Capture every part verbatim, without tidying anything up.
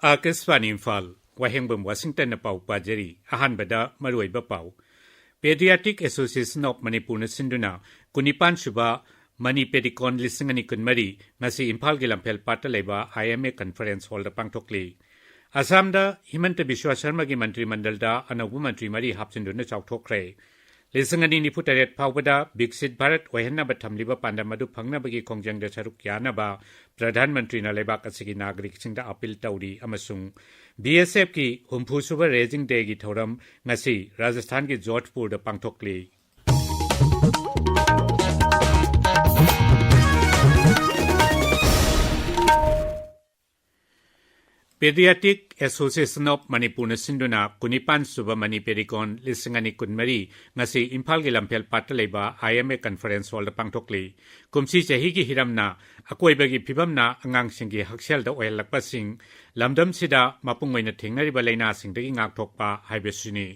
ꯑꯥꯀꯥꯁꯕꯥꯅꯤ ꯏꯝꯐꯥꯜ, ꯋꯥꯍꯦꯡꯕꯝ ꯋꯥꯁꯤꯡꯇꯟꯅ ꯄꯥꯎ ꯄꯥꯖꯔꯤ꯫ ꯑꯍꯥꯟꯕꯗ ꯃꯔꯨꯑꯣꯏꯕ ꯄꯥꯎ꯫ Paediatric Association of ꯃꯅꯤꯄꯨꯔꯅ ꯁꯤꯟꯗꯨꯅ ꯀꯨꯟꯅꯤꯄꯥꯟ ꯁꯨꯕ ꯃꯅꯤ ꯄꯦꯗꯤꯀꯣꯟ ꯂꯤꯁꯤꯡ ꯑꯅꯤ ꯀꯨꯟꯃꯔꯤ ꯉꯁꯤ ꯏꯝꯐꯥꯜꯒꯤ ꯂꯝꯐꯦꯜ ꯄꯥꯠꯇ ꯂꯩꯕ ꯑꯥꯏ ꯑꯦꯝ ꯑꯦ ꯀꯟꯐꯔꯦꯟꯁ ꯍꯣꯜꯗ ꯄꯥꯡꯊꯣꯛꯂꯤ꯫ ꯑꯁꯥꯝꯗ ꯍꯤꯃꯟꯇ ꯕꯤꯁ꯭ꯋꯥ ꯁꯔꯃꯒꯤ ꯃꯟꯇ꯭ꯔꯤ ꯃꯟꯗꯜꯗ ꯑꯅꯧꯕ ꯃꯟꯇ꯭ꯔꯤ ꯃꯔꯤ ꯍꯥꯞꯆꯤꯟꯗꯨꯅ ꯆꯥꯎꯊꯣꯛꯈ꯭ꯔꯦ꯫ ꯂꯤꯁꯤꯡ ꯑꯅꯤ ꯅꯤꯐꯨ ꯇꯔꯦꯠ ꯐꯥꯎꯕꯗ ꯕꯤꯛꯁꯤꯠ ꯚꯥꯔꯠ ꯑꯣꯏꯍꯟꯅꯕ ꯊꯝꯂꯤꯕ ꯄꯥꯟꯗꯝ ꯑꯗꯨ ꯐꯪꯅꯕꯒꯤ ꯈꯣꯡꯖꯪꯗ ꯁꯔꯨꯛ ꯌꯥꯅꯕ ꯄ꯭ꯔꯙꯥꯟ ꯃꯟꯇ꯭ꯔꯤꯅ ꯂꯩꯕꯥꯛ ꯑꯁꯤꯒꯤ ꯅꯥꯒꯔꯤꯛꯁꯤꯡꯗ ꯑꯄꯤꯜ ꯇꯧꯔꯤ ꯑꯃꯁꯨꯡ ꯕꯤ ꯑꯦꯁ ꯑꯦꯐꯀꯤ ꯍꯨꯝꯐꯨ ꯁꯨꯕ ꯔꯦꯖꯤꯡ ꯗꯦꯒꯤ ꯊꯧꯔꯝ ꯉꯁꯤ ꯔꯥꯖꯁꯊꯥꯟꯒꯤ ꯖꯣꯙꯄꯨꯔꯗ ꯄꯥꯡꯊꯣꯛꯂꯤ꯫ Paediatric Association of ꯃꯅꯤꯄꯨꯔꯅ ꯁꯤꯟꯗꯨꯅ ꯀꯨꯟꯅꯤꯄꯥꯟ ꯁꯨꯕ ꯃꯅꯤ ꯄꯦꯗꯤꯀꯣꯟ ꯂꯤꯁꯤꯡ ꯑꯅꯤ ꯀꯨꯟꯃꯔꯤ ꯉꯁꯤ ꯏꯝꯐꯥꯜꯒꯤ ꯂꯝꯐꯦꯜ ꯄꯥꯠꯇ ꯂꯩꯕ ꯑꯥꯏ ꯑꯦꯝ ꯑꯦ ꯀꯟꯐꯔꯦꯟꯁ ꯍꯣꯜꯗ ꯄꯥꯡꯊꯣꯛꯂꯤ꯫ ꯀꯨꯝꯁꯤ ꯆꯍꯤꯒꯤ ꯍꯤꯔꯝꯅ ꯑꯀꯣꯏꯕꯒꯤ ꯐꯤꯕꯝꯅ ꯑꯉꯥꯡꯁꯤꯡꯒꯤ ꯍꯛꯁꯦꯜꯗ ꯑꯣꯏꯍꯜꯂꯛꯄꯁꯤꯡ, ꯂꯝꯗꯝꯁꯤꯗ ꯃꯄꯨꯡ ꯑꯣꯏꯅ ꯊꯦꯡꯅꯔꯤꯕ ꯂꯥꯏꯅꯥꯁꯤꯡꯗꯒꯤ ꯉꯥꯛꯊꯣꯛꯄ ꯍꯥꯏꯕꯁꯤꯅꯤ꯫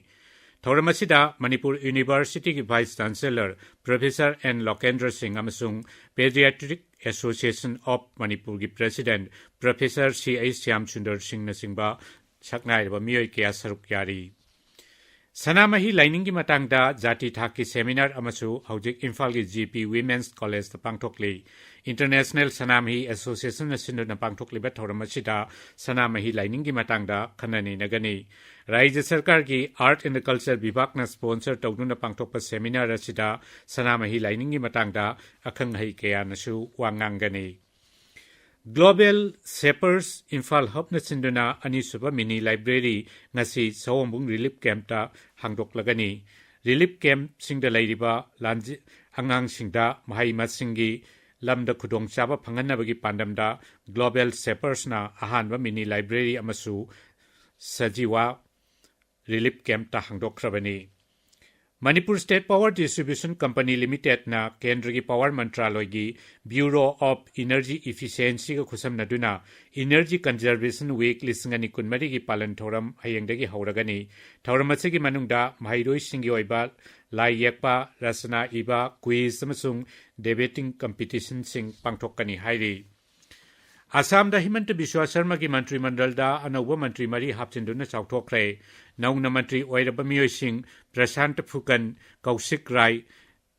ꯊꯧꯔꯝ ꯑꯁꯤꯗ ꯃꯅꯤꯄꯨꯔ ꯌꯨꯅꯤꯚꯔꯁꯤꯇꯤꯒꯤ vice chancellor professor N Lokendra Singh ꯑꯃꯁꯨꯡ Paediatric Association of ꯃꯅꯤꯄꯨꯔꯒꯤ president professor C H Shyam Sundar ꯁꯤꯡꯅꯆꯤꯡꯕ ꯁꯛꯅꯥꯏꯔꯕ ꯃꯤꯑꯣꯏ ꯀꯌꯥ ꯁꯔꯨꯛ ꯌꯥꯔꯤ꯫ ꯁꯅꯥꯃꯍꯤ ꯂꯥꯏꯅꯤꯡꯒꯤ ꯃꯇꯥꯡꯗ ꯖꯥꯇꯤ ꯊꯥꯛꯀꯤ ꯁꯦꯃꯤꯅꯥꯔ ꯑꯃꯁꯨ ꯍꯧꯖꯤꯛ ꯏꯝꯐꯥꯜꯒꯤ ꯖꯤ ꯄꯤ ꯋꯤꯃꯦꯟꯁ ꯀꯣꯂꯦꯖꯇ ꯄꯥꯡꯊꯣꯛꯂꯤ꯫ ꯏꯟꯇꯔꯅꯦꯁꯅꯦꯜ ꯁꯅꯥꯃꯍꯤ ꯑꯦꯁꯣꯁꯤꯌꯦꯁꯟꯅ ꯁꯤꯟꯗꯨꯅ ꯄꯥꯡꯊꯣꯛꯂꯤꯕ ꯊꯧꯔꯝ ꯑꯁꯤꯗ ꯁꯅꯥꯃꯍꯤ ꯂꯥꯏꯅꯤꯡꯒꯤ ꯃꯇꯥꯡꯗ ꯈꯟꯅ ꯅꯩꯅꯒꯅꯤ꯫ ꯔꯥꯖ꯭ꯌ ꯁꯔꯀꯥꯔꯒꯤ Art and Culture ꯕꯤꯚꯥꯒꯅ ꯁ꯭ꯄꯣꯟꯁꯔ ꯇꯧꯗꯨꯅ ꯄꯥꯡꯊꯣꯛꯄ ꯁꯦꯃꯤꯅꯥꯔ ꯑꯁꯤꯗ ꯁꯅꯥꯃꯍꯤ ꯂꯥꯏꯅꯤꯡꯒꯤ ꯃꯇꯥꯡꯗ ꯑꯈꯪ ꯑꯍꯩ ꯀꯌꯥꯅꯁꯨ ꯋꯥ ꯉꯥꯡꯒꯅꯤ꯫ ꯒ꯭ꯂꯣꯕꯦꯜ ꯁꯦꯄꯔꯁ ꯏꯝꯐꯥꯜ ꯍꯕꯅ ꯁꯤꯟꯗꯨꯅ ꯑꯅꯤꯁꯨꯕ ꯃꯤꯅꯤ ꯂꯥꯏꯕ꯭ꯔꯦꯔꯤ ꯉꯁꯤ ꯁꯑꯣꯝꯕꯨꯡ ꯔꯤꯂꯤꯐ ꯀꯦꯝꯞꯇ ꯍꯥꯡꯗꯣꯛꯂꯒꯅꯤ꯫ ꯔꯤꯂꯤꯐ ꯀꯦꯝꯞꯁꯤꯡꯗ ꯂꯩꯔꯤꯕ ꯂꯥꯟꯖꯤ-, ꯑꯉꯥꯡꯁꯤꯡꯗ ꯃꯍꯩ ꯃꯁꯤꯡꯒꯤ ꯂꯝꯗ ꯈꯨꯗꯣꯡꯆꯥꯕ ꯐꯪꯍꯟꯅꯕꯒꯤ ꯄꯥꯟꯗꯝꯗ ꯒ꯭ꯂꯣꯕꯦꯜ ꯁꯦꯄꯔꯁꯅ ꯑꯍꯥꯟꯕ ꯃꯤꯅꯤ ꯂꯥꯏꯕ꯭ꯔꯦꯔꯤ ꯑꯃꯁꯨ ꯁꯖꯤꯋꯥ ꯔꯤꯂꯤꯐ ꯀꯦꯝꯞꯇ ꯍꯥꯡꯗꯣꯛꯈ꯭ꯔꯕꯅꯤ꯫ Manipur state power distribution company ꯂꯤꯃꯤꯇꯦꯗꯅ ꯀꯦꯟꯗ꯭ꯔꯒꯤ ꯄꯥꯋꯔ ꯃꯟꯇ꯭ꯔꯥꯂꯣꯏꯒꯤ ꯕ꯭ꯌꯨꯔꯣ ꯑꯣꯐ ꯏꯅꯔꯖꯤ ꯏꯐꯤꯁꯤꯌꯦꯟꯁꯤꯒ ꯈꯨꯠꯁꯝꯅꯗꯨꯅ ꯏꯅꯔꯖꯤ ꯀꯟꯖꯔꯕꯦꯁꯟ ꯋꯤꯛ ꯂꯤꯁꯤꯡ ꯑꯅꯤ ꯀꯨꯟꯃꯔꯤꯒꯤ ꯄꯥꯂꯟ ꯊꯧꯔꯝ ꯍꯌꯦꯡꯗꯒꯤ ꯍꯧꯔꯒꯅꯤ꯫ ꯊꯧꯔꯝ ꯑꯁꯤꯒꯤ ꯃꯅꯨꯡꯗ ꯃꯍꯩꯔꯣꯏꯁꯤꯡꯒꯤ ꯑꯣꯏꯕ ꯂꯥꯏ ꯌꯦꯛꯄ, ꯔꯆꯅꯥ ꯏꯕ, ꯀ꯭ꯋꯤꯖ ꯑꯃꯁꯨꯡ ꯗꯦꯕꯦꯇꯤꯡ ꯀꯝꯄꯤꯇꯤꯁꯟꯁꯤꯡ ꯄꯥꯡꯊꯣꯛꯀꯅꯤ ꯍꯥꯏꯔꯤ꯫ ꯑꯁꯥꯝꯗ ꯍꯤꯃꯟꯇ ꯕꯤꯁ꯭ꯋ ꯁꯔꯃꯒꯤ ꯃꯟꯇ꯭ꯔꯤ ꯃꯟꯗꯜꯗ ꯑꯅꯧꯕ ꯃꯟꯇ꯭ꯔꯤ ꯃꯔꯤ ꯍꯥꯞꯆꯤꯟꯗꯨꯅ ꯆꯥꯎꯊꯣꯛꯈ꯭ꯔꯦ꯫ ꯅꯧꯅ ꯃꯟꯇ꯭ꯔꯤ ꯑꯣꯏꯔꯕ ꯃꯤꯑꯣꯏꯁꯤꯡ ꯄ꯭ꯔꯁꯥꯟꯇ ꯐꯨꯀꯟ, ꯀꯧꯁꯤꯛ ꯔꯥꯏ,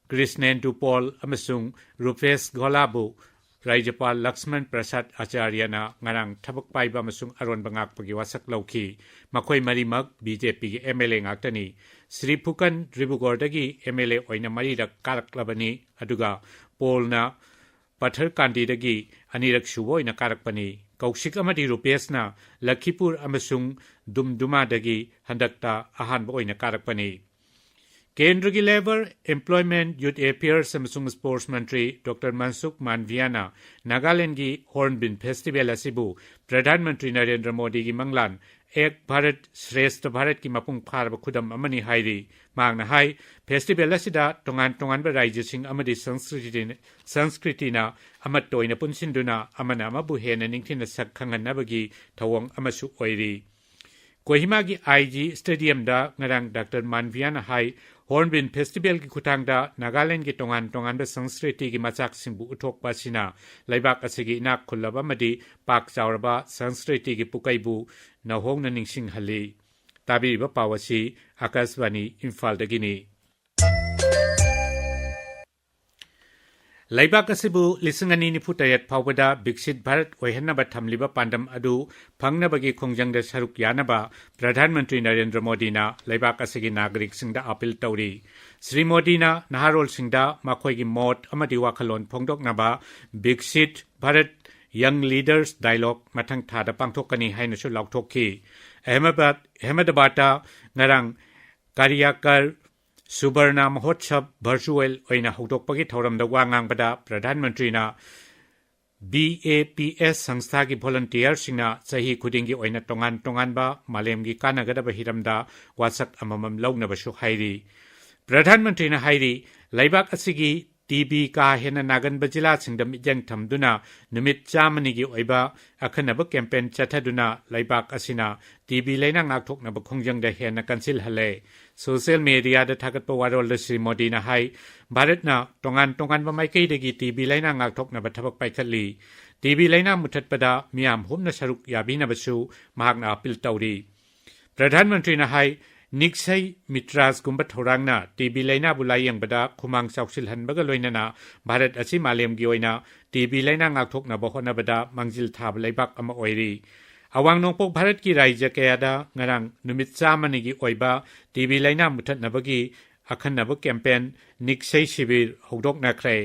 ꯀ꯭ꯔꯤꯁꯅꯦꯟꯗꯨ ꯄꯣꯜ ꯑꯃꯁꯨꯡ ꯔꯨꯄꯦꯁ ꯒꯣꯂꯥꯕꯨ ꯔꯥꯖ꯭ꯌꯄꯥꯜ ꯂꯛꯁꯃꯟ ꯄ꯭ꯔꯁꯥꯗ ꯑꯆꯥꯔꯌꯅ ꯉꯔꯥꯡ ꯊꯕꯛ ꯄꯥꯏꯕ ꯑꯃꯁꯨꯡ ꯑꯔꯣꯟꯕ ꯉꯥꯛꯄꯒꯤ ꯋꯥꯁꯛ ꯂꯧꯈꯤ꯫ ꯃꯈꯣꯏ ꯃꯔꯤꯃꯛ ꯕꯤ ꯖꯦ ꯄꯤꯒꯤ ꯑꯦꯝ ꯑꯦꯜ ꯑꯦ ꯉꯥꯛꯇꯅꯤ꯫ ꯁ꯭ꯔꯤ ꯐꯨꯀꯟ ꯗ꯭ꯔꯤꯕꯨꯒꯔꯗꯒꯤ ꯑꯦꯝ ꯑꯦꯜ ꯑꯦ ꯑꯣꯏꯅ ꯃꯔꯤꯔꯛ ꯀꯥꯔꯛꯂꯕꯅꯤ, ꯑꯗꯨꯒ ꯄꯣꯜꯅ ꯄꯊꯔꯀꯥꯟꯗꯤꯗꯒꯤ ꯑꯅꯤꯔꯛ ꯁꯨꯕ ꯑꯣꯏꯅ ꯀꯥꯔꯛꯄꯅꯤ꯫ ꯀꯧꯁꯤꯛ ꯑꯃꯗꯤ ꯔꯨꯄꯦꯁꯅ ꯂꯈꯤꯄꯨꯔ ꯑꯃꯁꯨꯡ ꯗꯨꯝꯗꯨꯃꯥꯗꯒꯤ ꯍꯟꯗꯛꯇ ꯑꯍꯥꯟꯕ ꯑꯣꯏꯅ ꯀꯥꯔꯛꯄꯅꯤ꯫ ꯀꯦꯟꯗ꯭ꯔꯒꯤ ꯂꯦꯕꯔ, ꯑꯦꯝꯄ꯭ꯂꯣꯏꯃꯦꯟꯠ, ꯌꯨꯊ ꯑꯦꯐꯤꯌꯔꯁ ꯑꯃꯁꯨꯡ ꯁ꯭ꯄꯣꯔꯠꯁ ꯃꯟꯇ꯭ꯔꯤ ꯗꯣꯛꯇꯔ ꯃꯟꯁꯨꯈ ꯃꯥꯟꯚꯤꯌꯥꯅ ꯅꯥꯒꯥꯂꯦꯟꯗꯒꯤ ꯍꯣꯔꯟꯕꯤꯜ ꯐꯦꯁꯇꯤꯚꯦꯜ ꯑꯁꯤꯕꯨ ꯄ꯭ꯔꯙꯥꯟ ꯃꯟꯇ꯭ꯔꯤ ꯅꯔꯦꯟꯗ꯭ꯔ ꯃꯣꯗꯤꯒꯤ ꯃꯪꯂꯥꯟ ꯑꯦꯛ ꯚꯥꯔꯠ ꯁ꯭ꯔꯦꯁꯊ ꯚꯥꯔꯠꯀꯤ ꯃꯄꯨꯡ ꯐꯥꯔꯕ ꯈꯨꯗꯝ ꯑꯃꯅꯤ ꯍꯥꯏꯔꯤ꯫ ꯃꯍꯥꯛꯅ ꯍꯥꯏ, ꯐꯦꯁꯇꯤꯚꯦꯜ ꯑꯁꯤꯗ ꯇꯣꯉꯥꯟ ꯇꯣꯉꯥꯟꯕ ꯔꯥꯖ꯭ꯌꯁꯤꯡ ꯑꯃꯗꯤ ꯁꯪꯁꯀ꯭ꯔꯤꯇꯤ-, ꯁꯪꯁꯀ꯭ꯔꯤꯇꯤꯅ ꯑꯃꯠꯇ ꯑꯣꯏꯅ ꯄꯨꯟꯁꯤꯟꯗꯨꯅ ꯑꯃꯅ ꯑꯃꯕꯨ ꯍꯦꯟꯅ ꯅꯤꯡꯊꯤꯅ ꯁꯛ ꯈꯪꯍꯟꯅꯕꯒꯤ ꯊꯧꯑꯣꯡ ꯑꯃꯁꯨ ꯑꯣꯏꯔꯤ꯫ ꯀꯣꯍꯤꯃꯥꯒꯤ ꯑꯥꯏ ꯖꯤ ꯁ꯭ꯇꯦꯗꯤꯌꯝꯗ ꯉꯔꯥꯡ ꯗꯥꯛꯇꯔ ꯃꯥꯟꯚꯤꯌꯥꯅ ꯍꯥꯏ, ꯍꯣꯔꯟꯕꯤꯜ ꯐꯦꯁꯇꯤꯚꯦꯜꯒꯤ ꯈꯨꯠꯊꯥꯡꯗ ꯅꯥꯒꯥꯂꯦꯟꯗꯒꯤ ꯇꯣꯉꯥꯟ ꯇꯣꯉꯥꯟꯕ ꯁꯪꯁꯀ꯭ꯔꯤꯇꯤꯒꯤ ꯃꯆꯥꯛꯁꯤꯡꯕꯨ ꯎꯠꯊꯣꯛꯄ ꯑꯁꯤꯅ ꯂꯩꯕꯥꯛ ꯑꯁꯤꯒꯤ ꯏꯅꯥꯛ ꯈꯨꯜꯂꯕ ꯑꯃꯗꯤ ꯄꯥꯛ ꯆꯥꯎꯔꯕ ꯁꯪꯁꯀ꯭ꯔꯤꯇꯤꯒꯤ ꯄꯨꯀꯩꯕꯨ ꯅꯧꯍꯧꯅ ꯅꯤꯡꯁꯤꯡꯍꯜꯂꯤ꯫ ꯇꯥꯕꯤꯔꯤꯕ ꯄꯥꯎ ꯑꯁꯤ ꯑꯥꯀꯥꯁꯕꯥꯅꯤ ꯏꯝꯐꯥꯜꯗꯒꯤꯅꯤ꯫ ꯂꯩꯕꯥꯛ ꯑꯁꯤꯕꯨ ꯂꯤꯁꯤꯡ ꯑꯅꯤ ꯅꯤꯐꯨ ꯇꯔꯦꯠ ꯐꯥꯎꯕꯗ ꯕꯤꯛꯁꯤꯠ ꯚꯥꯔꯠ ꯑꯣꯏꯍꯟꯅꯕ ꯊꯝꯂꯤꯕ ꯄꯥꯟꯗꯝ ꯑꯗꯨ ꯐꯪꯅꯕꯒꯤ ꯈꯣꯡꯖꯪꯗ ꯁꯔꯨꯛ ꯌꯥꯅꯕ ꯄ꯭ꯔꯙꯥꯟ ꯃꯟꯇ꯭ꯔꯤ ꯅꯔꯦꯟꯗ꯭ꯔ ꯃꯣꯗꯤꯅ ꯂꯩꯕꯥꯛ ꯑꯁꯤꯒꯤ ꯅꯥꯒꯔꯤꯛꯁꯤꯡꯗ ꯑꯥꯄꯤꯜ ꯇꯧꯔꯤ꯫ ꯁ꯭ꯔꯤ ꯃꯣꯗꯤꯅ ꯅꯍꯥꯔꯣꯜꯁꯤꯡꯗ ꯃꯈꯣꯏꯒꯤ ꯃꯣꯠ ꯑꯃꯗꯤ ꯋꯥꯈꯜꯂꯣꯟ ꯐꯣꯡꯗꯣꯛꯅꯕ ꯕꯤꯛꯁꯤꯠ ꯚꯥꯔꯠ ꯌꯪ ꯂꯤꯗꯔꯁ ꯗꯥꯏꯂꯣꯒ ꯃꯊꯪ ꯊꯥꯗ ꯄꯥꯡꯊꯣꯛꯀꯅꯤ ꯍꯥꯏꯅꯁꯨ ꯂꯥꯎꯊꯣꯛꯈꯤ꯫ ꯑꯍꯃꯦꯗꯕꯥꯗ, ꯑꯍꯃꯦꯗꯕꯥꯗꯇ ꯉꯔꯥꯡ ꯀꯥꯔꯤꯌꯥꯀꯔ ꯁꯨꯕꯔꯅ ꯃꯍꯣꯠꯁꯕ ꯚꯔꯆꯨꯑꯦꯜ ꯑꯣꯏꯅ ꯍꯧꯗꯣꯛꯄꯒꯤ ꯊꯧꯔꯝꯗ ꯋꯥ ꯉꯥꯡꯕꯗ ꯄ꯭ꯔꯙꯥꯟ ꯃꯟꯇ꯭ꯔꯤꯅ ꯕꯤ ꯑꯦ ꯄꯤ ꯑꯦꯁ ꯁꯪꯁꯊꯥꯒꯤ ꯚꯣꯂꯨꯟꯇꯤꯌꯔꯁꯤꯡꯅ ꯆꯍꯤ ꯈꯨꯗꯤꯡꯒꯤ ꯑꯣꯏꯅ ꯇꯣꯉꯥꯟ ꯇꯣꯉꯥꯟꯕ ꯃꯥꯂꯦꯝꯒꯤ ꯀꯥꯟꯅꯒꯗꯕ ꯍꯤꯔꯝꯗ ꯋꯥꯁꯛ ꯑꯃꯃꯝ ꯂꯧꯅꯕꯁꯨ ꯍꯥꯏꯔꯤ꯫ ꯄ꯭ꯔꯙꯥꯟ ꯃꯟꯇ꯭ꯔꯤꯅ ꯍꯥꯏꯔꯤ, ꯂꯩꯕꯥꯛ ꯑꯁꯤꯒꯤ ꯇꯤ ꯕꯤ ꯀꯥ ꯍꯦꯟꯅ ꯅꯥꯒꯟꯕ ꯖꯤꯂꯥꯁꯤꯡꯗ ꯃꯤꯠꯌꯦꯡ ꯊꯝꯗꯨꯅ ꯅꯨꯃꯤꯠ ꯆꯥꯝꯃꯅꯤꯒꯤ ꯑꯣꯏꯕ ꯑꯈꯟꯅꯕ ꯀꯦꯝꯄꯦꯟ ꯆꯠꯊꯗꯨꯅ ꯂꯩꯕꯥꯛ ꯑꯁꯤꯅ ꯇꯤ ꯕꯤ ꯂꯩꯅꯥ ꯉꯥꯛꯊꯣꯛꯅꯕ ꯈꯣꯡꯖꯪꯗ ꯍꯦꯟꯅ ꯀꯟꯁꯤꯜꯍꯜꯂꯦ꯫ ꯁꯣꯁꯤꯌꯦꯜ ꯃꯦꯗꯤꯌꯥꯗ ꯊꯥꯒꯠꯄ ꯋꯥꯔꯣꯜꯗ ꯁ꯭ꯔꯤ ꯃꯣꯗꯤꯅ ꯍꯥꯏ, ꯚꯥꯔꯠꯅ ꯇꯣꯉꯥꯟ ꯇꯣꯉꯥꯟꯕ ꯃꯥꯏꯀꯩꯗꯒꯤ ꯇꯤ ꯕꯤ ꯂꯩꯅꯥ ꯉꯥꯛꯊꯣꯛꯅꯕ ꯊꯕꯛ ꯄꯥꯏꯈꯠꯂꯤ꯫ ꯇꯤ ꯕꯤ ꯂꯥꯏꯅꯥ ꯃꯨꯊꯠꯄꯗ ꯃꯤꯌꯥꯝ ꯍꯨꯝꯅ ꯁꯔꯨꯛ ꯌꯥꯕꯤꯅꯕꯁꯨ ꯃꯍꯥꯛꯅ ꯑꯥꯄꯤꯜ ꯇꯧꯔꯤ꯫ ꯄ꯭ꯔꯙꯥꯟ ꯃꯟꯇ꯭ꯔꯤꯅ ꯍꯥꯏ, ꯅꯤꯛꯁꯩ ꯃꯤꯇ꯭ꯔꯥꯁꯒꯨꯝꯕ ꯊꯧꯔꯥꯡꯅ ꯇꯤ ꯕꯤ ꯂꯥꯏꯅꯥꯕꯨ ꯂꯥꯌꯦꯡꯕꯗ ꯈꯨꯃꯥꯡ ꯆꯥꯎꯁꯤꯜꯍꯟꯕꯒ ꯂꯣꯏꯅꯅ ꯚꯥꯔꯠ ꯑꯁꯤ ꯃꯥꯂꯦꯝꯒꯤ ꯑꯣꯏꯅ ꯇꯤ ꯕꯤ ꯂꯥꯏꯅꯥ ꯉꯥꯛꯊꯣꯛꯅꯕ ꯍꯣꯠꯅꯕꯗ ꯃꯥꯡꯖꯤꯜ ꯊꯥꯕ ꯂꯩꯕꯥꯛ ꯑꯃ ꯑꯣꯏꯔꯤ꯫ ꯑꯋꯥꯡ ꯅꯣꯡꯄꯣꯛ ꯚꯥꯔꯠꯀꯤ ꯔꯥꯖ꯭ꯌ ꯀꯌꯥꯗ ꯉꯔꯥꯡ ꯅꯨꯃꯤꯠ ꯆꯥꯝꯃꯅꯤꯒꯤ ꯑꯣꯏꯕ ꯇꯤ ꯕꯤ ꯂꯥꯏꯅꯥ ꯃꯨꯊꯠꯅꯕꯒꯤ ꯑꯈꯟꯅꯕ ꯀꯦꯝꯄꯦꯟ ꯅꯤꯛꯁꯩ ꯁꯤꯕꯤꯔ ꯍꯧꯗꯣꯛꯅꯈ꯭ꯔꯦ꯫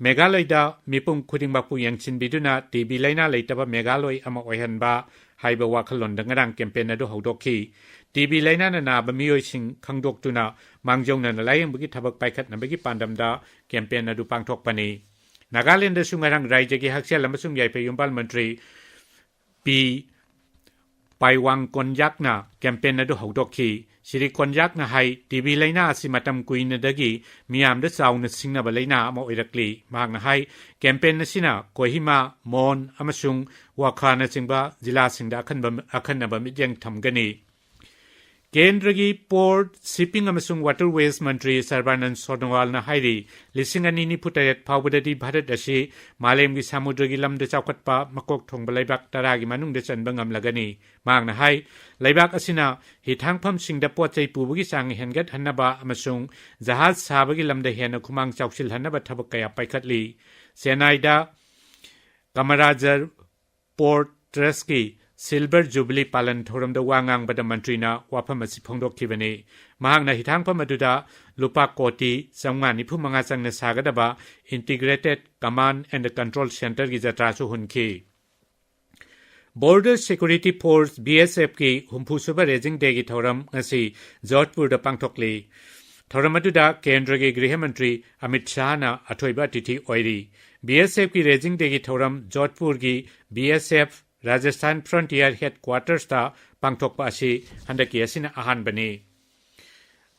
ꯃꯦꯘꯥꯂꯌꯗ ꯃꯤꯄꯨꯝ ꯈꯨꯗꯤꯡꯃꯛꯄꯨ ꯌꯦꯡꯁꯤꯟꯕꯤꯗꯨꯅ ꯇꯤ ꯕꯤ ꯂꯥꯏꯅꯥ ꯂꯩꯇꯕ ꯃꯦꯘꯥꯂꯣꯏ ꯑꯃ ꯑꯣꯏꯍꯟꯕ ꯍꯥꯏꯕ ꯋꯥꯈꯜꯂꯣꯟꯗ ꯉꯔꯥꯡ ꯀꯦꯝꯄꯦꯟ ꯑꯗꯨ ꯍꯧꯗꯣꯛꯈꯤ꯫ ꯇꯤ ꯕꯤ ꯂꯥꯏꯅꯥꯅ ꯅꯥꯕ ꯃꯤꯑꯣꯏꯁꯤꯡ ꯈꯪꯗꯣꯛꯇꯨꯅ ꯃꯥꯡꯖꯧꯅꯅ ꯂꯥꯌꯦꯡꯕꯒꯤ ꯊꯕꯛ ꯄꯥꯏꯈꯠꯅꯕꯒꯤ ꯄꯥꯟꯗꯝꯗ ꯀꯦꯝꯄꯦꯟ ꯑꯗꯨ ꯄꯥꯡꯊꯣꯛꯄꯅꯤ꯫ ꯅꯥꯒꯥꯂꯦꯟꯗꯁꯨ ꯉꯔꯥꯡ ꯔꯥꯖ꯭ꯌꯒꯤ ꯍꯛꯁꯦꯜ ꯑꯃꯁꯨꯡ ꯌꯥꯏꯐ ꯌꯨꯝꯕꯥꯜ ꯃꯟꯇ꯭ꯔꯤ ꯄꯤ ꯄꯥꯏꯋꯥꯡ ꯀꯣꯟꯌꯥꯛꯅ ꯀꯦꯝꯄꯦꯟ ꯑꯗꯨ ꯍꯧꯗꯣꯛꯈꯤ꯫ ꯁ꯭ꯔꯤ ꯀꯣꯟꯌꯥꯛꯅ ꯍꯥꯏ, ꯇꯤ ꯕꯤ ꯂꯥꯏꯅꯥ ꯑꯁꯤ ꯃꯇꯝ ꯀꯨꯏꯅꯗꯒꯤ ꯃꯤꯌꯥꯝꯗ ꯆꯥꯎꯅ ꯁꯤꯡꯅꯕ ꯂꯥꯏꯅꯥ ꯑꯃ ꯑꯣꯏꯔꯛꯂꯤ꯫ ꯃꯍꯥꯛꯅ ꯍꯥꯏ, ꯀꯦꯝꯄꯦꯟ ꯑꯁꯤꯅ ꯀꯣꯍꯤꯃꯥ, ꯃꯣꯟ ꯑꯃꯁꯨꯡ ꯋꯥꯈꯥꯅꯆꯤꯡꯕ ꯖꯤꯂꯥꯁꯤꯡꯗ ꯑꯈꯟꯕ, ꯑꯈꯟꯅꯕ ꯃꯤꯠꯌꯦꯡ ꯊꯝꯒꯅꯤ꯫ ꯀꯦꯟꯗ꯭ꯔꯒꯤ ꯄꯣꯔꯠ, ꯁꯤꯞꯄꯤꯡ ꯑꯃꯁꯨꯡ ꯋꯥꯇꯔꯋꯦꯁ ꯃꯟꯇ꯭ꯔꯤ ꯁꯔꯕꯥꯅꯟꯗ ꯁꯣꯅꯣꯋꯥꯜꯅ ꯍꯥꯏꯔꯤ, ꯂꯤꯁꯤꯡ ꯑꯅꯤ ꯅꯤꯐꯨ ꯇꯔꯦꯠ ꯐꯥꯎꯕꯗꯗꯤ ꯚꯥꯔꯠ ꯑꯁꯤ ꯃꯥꯂꯦꯝꯒꯤ ꯁꯃꯨꯗ꯭ꯔꯒꯤ ꯂꯝꯗ ꯆꯥꯎꯈꯠꯄ ꯃꯀꯣꯛ ꯊꯣꯡꯕ ꯂꯩꯕꯥꯛ ꯇꯔꯥꯒꯤ ꯃꯅꯨꯡꯗ ꯆꯟꯕ ꯉꯝꯂꯒꯅꯤ꯫ ꯃꯍꯥꯛꯅ ꯍꯥꯏ, ꯂꯩꯕꯥꯛ ꯑꯁꯤꯅ ꯍꯤꯊꯥꯡꯐꯝꯁꯤꯡꯗ ꯄꯣꯠ ꯆꯩ ꯄꯨꯕꯒꯤ ꯆꯥꯡ ꯍꯦꯟꯒꯠꯍꯟꯅꯕ ꯑꯃꯁꯨꯡ ꯖꯍꯥꯖ ꯁꯥꯕꯒꯤ ꯂꯝꯗ ꯍꯦꯟꯅ ꯈꯨꯃꯥꯡ ꯆꯥꯎꯁꯤꯜꯍꯟꯅꯕ ꯊꯕꯛ ꯀꯌꯥ ꯄꯥꯏꯈꯠꯂꯤ꯫ ꯆꯦꯟꯅꯥꯏꯗ ꯀꯃꯔꯥꯖꯔ ꯄꯣꯔꯠ ꯇ꯭ꯔꯁꯀꯤ ꯁꯤꯜꯚꯔ ꯖꯨꯕꯤꯂꯤ ꯄꯥꯂꯟ ꯊꯧꯔꯝꯗ ꯋꯥ ꯉꯥꯡꯕꯗ ꯃꯟꯇ꯭ꯔꯤꯅ ꯋꯥꯐꯝ ꯑꯁꯤ ꯐꯣꯡꯗꯣꯛꯈꯤꯕꯅꯤ꯫ ꯃꯍꯥꯛꯅ ꯍꯤꯊꯥꯡꯐꯝ ꯑꯗꯨꯗ ꯂꯨꯄꯥ ꯀꯣꯇꯤ ꯆꯥꯝꯃꯉꯥ ꯅꯤꯐꯨ ꯃꯉꯥ ꯆꯪꯅ ꯁꯥꯒꯗꯕ Integrated Command and Control Centreꯒꯤ ꯖꯇ꯭ꯔꯥꯁꯨ ꯍꯨꯟꯈꯤ꯫ Border Security Force, B S Fꯀꯤ ꯍꯨꯝꯐꯨ ꯁꯨꯕ Raising Dayꯒꯤ ꯊꯧꯔꯝ ꯉꯁꯤ ꯖꯣꯙꯄꯨꯔꯗ ꯄꯥꯡꯊꯣꯛꯂꯤ꯫ ꯊꯧꯔꯝ ꯑꯗꯨꯗ ꯀꯦꯟꯗ꯭ꯔꯒꯤ ꯒ꯭ꯔꯤꯍ ꯃꯟꯇ꯭ꯔꯤ ꯑꯃꯤꯠ ꯁꯥꯍꯅ ꯑꯊꯣꯏꯕ ꯑꯇꯤꯊꯤ ꯑꯣꯏꯔꯤ꯫ B S Fꯀꯤ Raising Dayꯒꯤ ꯊꯧꯔꯝ ꯖꯣꯙꯄꯨꯔꯒꯤ B S F Rajasthan Frontier Headquartersꯇ ꯄꯥꯡꯊꯣꯛꯄ ꯑꯁꯤ ꯍꯟꯗꯛꯀꯤ ꯑꯁꯤꯅ ꯑꯍꯥꯟꯕꯅꯤ꯫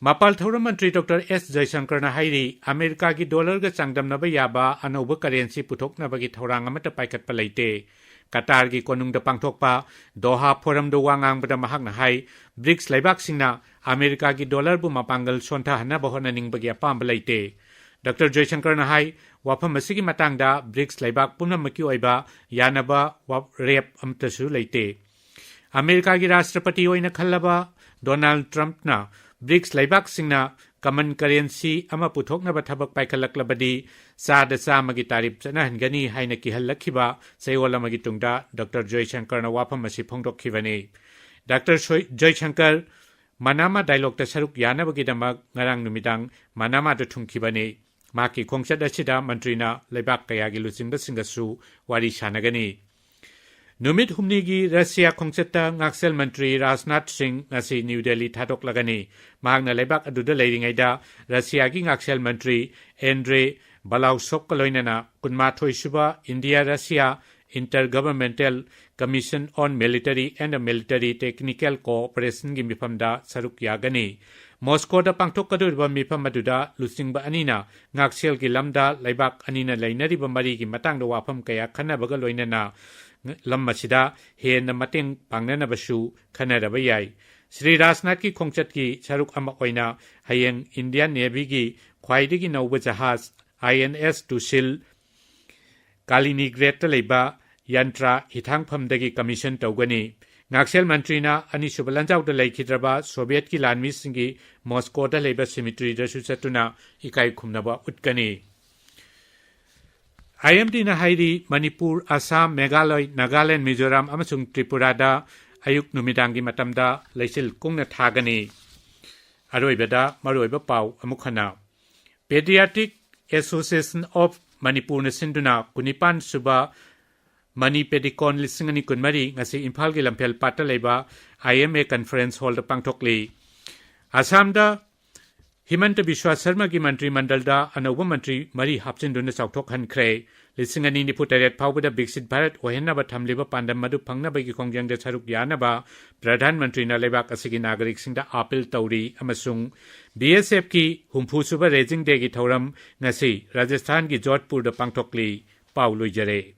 ꯃꯄꯥꯜ ꯊꯧꯔꯝ ꯃꯟꯇ꯭ꯔꯤ ꯗꯣꯛꯇꯔ ꯑꯦꯁ ꯖꯌꯁꯪꯀꯔꯅ ꯍꯥꯏꯔꯤ, ꯑꯃꯦꯔꯤꯀꯥꯒꯤ ꯗꯣꯂꯔꯒ ꯆꯥꯡꯗꯝꯅꯕ ꯌꯥꯕ ꯑꯅꯧꯕ ꯀꯔꯦꯟꯁꯤ ꯄꯨꯊꯣꯛꯅꯕꯒꯤ ꯊꯧꯔꯥꯡ ꯑꯃꯠꯇ ꯄꯥꯏꯈꯠꯄ ꯂꯩꯇꯦ꯫ ꯀꯇꯥꯔꯒꯤ ꯀꯣꯅꯨꯡꯗ ꯄꯥꯡꯊꯣꯛꯄ ꯗꯣꯍꯥ ꯐꯣꯔꯝꯗ ꯋꯥ ꯉꯥꯡꯕꯗ ꯃꯍꯥꯛꯅ ꯍꯥꯏ, ꯕ꯭ꯔꯤꯛꯁ ꯂꯩꯕꯥꯛꯁꯤꯡꯅ ꯑꯃꯦꯔꯤꯀꯥꯒꯤ ꯗꯣꯂꯔꯕꯨ ꯃꯄꯥꯡꯒꯜ ꯁꯣꯟꯊꯍꯟꯅꯕ ꯍꯣꯠꯅꯅꯤꯡꯕꯒꯤ ꯑꯄꯥꯝꯕ ꯂꯩꯇꯦ꯫ ꯗꯣꯛꯇꯔ ꯖꯣꯏꯁꯪꯀꯔꯅ ꯍꯥꯏ, ꯋꯥꯐꯝ ꯑꯁꯤꯒꯤ ꯃꯇꯥꯡꯗ ꯕ꯭ꯔꯤꯛꯁ ꯂꯩꯕꯥꯛ ꯄꯨꯝꯅꯃꯛꯀꯤ ꯑꯣꯏꯕ ꯌꯥꯅꯕ ꯋꯥ-, ꯔꯦꯞ ꯑꯃꯠꯇꯁꯨ ꯂꯩꯇꯦ꯫ ꯑꯃꯦꯔꯤꯀꯥꯒꯤ ꯔꯥꯁꯇ꯭ꯔꯄꯇꯤ ꯑꯣꯏꯅ ꯈꯜꯂꯕ ꯗꯣꯅꯥꯜꯗ ꯇ꯭ꯔꯝꯞꯅ ꯕ꯭ꯔꯤꯛꯁ ꯂꯩꯕꯥꯛꯁꯤꯡꯅ ꯀꯃꯟ ꯀꯔꯦꯟꯁꯤ ꯑꯃ ꯄꯨꯊꯣꯛꯅꯕ ꯊꯕꯛ ꯄꯥꯏꯈꯠꯂꯛꯂꯕꯗꯤ ꯆꯥꯗ ꯆꯥꯝꯃꯒꯤ ꯇꯥꯔꯤꯐ ꯆꯠꯅꯍꯟꯒꯅꯤ ꯍꯥꯏꯅ ꯀꯤꯍꯜꯂꯛꯈꯤꯕ ꯆꯌꯣꯜ ꯑꯃꯒꯤ ꯇꯨꯡꯗ ꯗꯣꯛꯇꯔ ꯖꯣꯏꯁꯪꯀꯔꯅ ꯋꯥꯐꯝ ꯑꯁꯤ ꯐꯣꯡꯗꯣꯛꯈꯤꯕꯅꯤ꯫ ꯗꯣꯛꯇꯔ ꯁꯣꯏ-, ꯖꯣꯏꯁꯪꯀꯔ ꯃꯅꯥꯃꯥ ꯗꯥꯏꯂꯣꯒꯇ ꯁꯔꯨꯛ ꯌꯥꯅꯕꯒꯤꯗꯃꯛ ꯉꯔꯥꯡ ꯅꯨꯃꯤꯗꯥꯡ ꯃꯅꯥꯃꯥꯗ ꯊꯨꯡꯈꯤꯕꯅꯤ꯫ ꯃꯍꯥꯛꯀꯤ ꯈꯣꯡꯆꯠ ꯑꯁꯤꯗ ꯃꯟꯇ꯭ꯔꯤꯅ ꯂꯩꯕꯥꯛ ꯀꯌꯥꯒꯤ ꯂꯨꯆꯤꯡꯕꯁꯤꯡꯒꯁꯨ ꯋꯥꯔꯤ ꯁꯥꯟꯅꯒꯅꯤ꯫ ꯅꯨꯃꯤꯠ ꯍꯨꯝꯅꯤꯒꯤ ꯔꯁꯤꯌꯥ ꯈꯣꯡꯆꯠꯇ ꯉꯥꯛꯁꯦꯜ ꯃꯟꯇ꯭ꯔꯤ ꯔꯥꯖꯅꯥꯊ ꯁꯤꯡ ꯉꯁꯤ ꯅ꯭ꯌꯨ ꯗꯦꯜꯂꯤ ꯊꯥꯗꯣꯛꯂꯒꯅꯤ꯫ ꯃꯍꯥꯛꯅ ꯂꯩꯕꯥꯛ ꯑꯗꯨꯗ ꯂꯩꯔꯤꯉꯩꯗ ꯔꯁꯤꯌꯥꯒꯤ ꯉꯥꯛꯁꯦꯜ ꯃꯟꯇ꯭ꯔꯤ ꯑꯦꯟꯗ꯭ꯔꯦ ꯕꯂꯥꯎꯁꯣꯛꯀ ꯂꯣꯏꯅꯅ ꯀꯨꯟꯃꯥꯊꯣꯏ ꯁꯨꯕ India Russia Intergovernmental Commission on Military and Military Technical Cooperation ꯒꯤ ꯃꯤꯐꯝꯗ ꯁꯔꯨꯛ ꯌꯥꯒꯅꯤ꯫ ꯃꯣꯁꯀꯣꯗ ꯄꯥꯡꯊꯣꯛꯀꯗꯧꯔꯤꯕ ꯃꯤꯐꯝ ꯑꯗꯨꯗ ꯂꯨꯆꯤꯡꯕ ꯑꯅꯤꯅ ꯉꯥꯛꯁꯦꯜꯒꯤ ꯂꯝꯗ ꯂꯩꯕꯥꯛ ꯑꯅꯤꯅ ꯂꯩꯅꯔꯤꯕ ꯃꯔꯤꯒꯤ ꯃꯇꯥꯡꯗ ꯋꯥꯐꯝ ꯀꯌꯥ ꯈꯟꯅꯕꯒ ꯂꯣꯏꯅꯅ ꯂꯝ ꯑꯁꯤꯗ ꯍꯦꯟꯅ ꯃꯇꯦꯡ ꯄꯥꯡꯅꯅꯕꯁꯨ ꯈꯟꯅꯔꯕ ꯌꯥꯏ꯫ ꯁ꯭ꯔꯤ ꯔꯥꯖꯅꯥꯊꯀꯤ ꯈꯣꯡꯆꯠꯀꯤ ꯁꯔꯨꯛ ꯑꯃ ꯑꯣꯏꯅ ꯍꯌꯦꯡ ꯏꯟꯗꯤꯌꯥꯟ ꯅꯦꯚꯤꯒꯤ ꯈ꯭ꯋꯥꯏꯗꯒꯤ ꯅꯧꯕ ꯖꯍꯥꯖ ꯑꯥꯏ ꯑꯦꯟ ꯑꯦꯁ ꯇꯨꯁꯤꯜ ꯀꯥꯂꯤꯅꯤꯒ꯭ꯔꯦꯗꯇ ꯂꯩꯕ ꯌꯟꯇ꯭ꯔꯥ ꯍꯤꯊꯥꯡꯐꯝꯗꯒꯤ ꯀꯃꯤꯁꯟ ꯇꯧꯒꯅꯤ꯫ ꯉꯥꯛꯁꯦꯜ ꯃꯟꯇ꯭ꯔꯤꯅ ꯑꯅꯤꯁꯨꯕ ꯂꯥꯟꯖꯥꯎꯗ ꯂꯩꯈꯤꯗ꯭ꯔꯕ ꯁꯣꯚꯤꯌꯦꯠꯀꯤ ꯂꯥꯟꯃꯤꯁꯤꯡꯒꯤ ꯃꯣꯁꯀꯣꯗ ꯂꯩꯕ ꯁꯤꯃꯤꯇ꯭ꯔꯤꯗꯁꯨ ꯆꯠꯇꯨꯅ ꯏꯀꯥꯏ ꯈꯨꯝꯅꯕ ꯎꯠꯀꯅꯤ꯫ ꯑꯥꯏ ꯑꯦꯝ ꯗꯤꯅ ꯍꯥꯏꯔꯤ, ꯃꯅꯤꯄꯨꯔ, ꯑꯁꯥꯝ, ꯃꯦꯘꯥꯂꯣꯏ, ꯅꯥꯒꯥꯂꯦꯟ, ꯃꯤꯖꯣꯔꯥꯝ ꯑꯃꯁꯨꯡ ꯇ꯭ꯔꯤꯄꯨꯔꯥꯗ ꯑꯌꯨꯛ ꯅꯨꯃꯤꯗꯥꯡꯒꯤ ꯃꯇꯝꯗ ꯂꯩꯆꯤꯜ ꯀꯨꯡꯅ ꯊꯥꯒꯅꯤ꯫ ꯑꯔꯣꯏꯕꯗ ꯃꯔꯨꯑꯣꯏꯕ ꯄꯥꯎ ꯑꯃꯨꯛ ꯍꯟꯅ꯫ Pediatric Association of ꯃꯅꯤꯄꯨꯔꯅ ꯁꯤꯟꯗꯨꯅ ꯀꯨꯟꯅꯤꯄꯥꯟ ꯁꯨꯕ ꯃꯅꯤ ꯄꯦꯗꯤꯀꯣꯟ ꯂꯤꯁꯤꯡ ꯑꯅꯤ ꯀꯨꯟꯃꯔꯤ ꯉꯁꯤ ꯏꯝꯐꯥꯜꯒꯤ ꯂꯝꯐꯦꯜ ꯄꯥꯠꯇ ꯂꯩꯕ ꯑꯥꯏ ꯑꯦꯝ ꯑꯦ ꯀꯟꯐꯔꯦꯟꯁ ꯍꯣꯜꯗ ꯄꯥꯡꯊꯣꯛꯂꯤ꯫ ꯑꯁꯥꯝꯗ ꯍꯤꯃꯟꯇ ꯕꯤꯁ꯭ꯋꯥ ꯁꯔꯃꯒꯤ ꯃꯟꯇ꯭ꯔꯤ ꯃꯟꯗꯜꯗ ꯑꯅꯧꯕ ꯃꯟꯇ꯭ꯔꯤ ꯃꯔꯤ ꯍꯥꯞꯆꯤꯟꯗꯨꯅ ꯆꯥꯎꯊꯣꯛꯍꯟꯈ꯭ꯔꯦ꯫ ꯂꯤꯁꯤꯡ ꯑꯅꯤ ꯅꯤꯐꯨ ꯇꯔꯦꯠ ꯐꯥꯎꯕꯗ ꯕꯤꯛꯁꯤꯠ ꯚꯥꯔꯠ ꯑꯣꯏꯍꯟꯅꯕ ꯊꯝꯂꯤꯕ ꯄꯥꯟꯗꯝ ꯑꯗꯨ ꯐꯪꯅꯕꯒꯤ ꯈꯣꯡꯖꯪꯗ ꯁꯔꯨꯛ ꯌꯥꯅꯕ ꯄ꯭ꯔꯙꯥꯟ ꯃꯟꯇ꯭ꯔꯤꯅ ꯂꯩꯕꯥꯛ ꯑꯁꯤꯒꯤ ꯅꯥꯒꯔꯤꯛꯁꯤꯡꯗ ꯑꯥꯄꯤꯜ ꯇꯧꯔꯤ ꯑꯃꯁꯨꯡ ꯕꯤ ꯑꯦꯁ ꯑꯦꯐꯀꯤ ꯍꯨꯝꯐꯨ ꯁꯨꯕ ꯔꯦꯖꯤꯡ ꯗꯦꯒꯤ ꯊꯧꯔꯝ ꯉꯁꯤ ꯔꯥꯖꯁꯊꯥꯟꯒꯤ ꯖꯣꯙꯄꯨꯔꯗ ꯄꯥꯡꯊꯣꯛꯂꯤ꯫ ꯄꯥꯎ ꯂꯣꯏꯖꯔꯦ꯫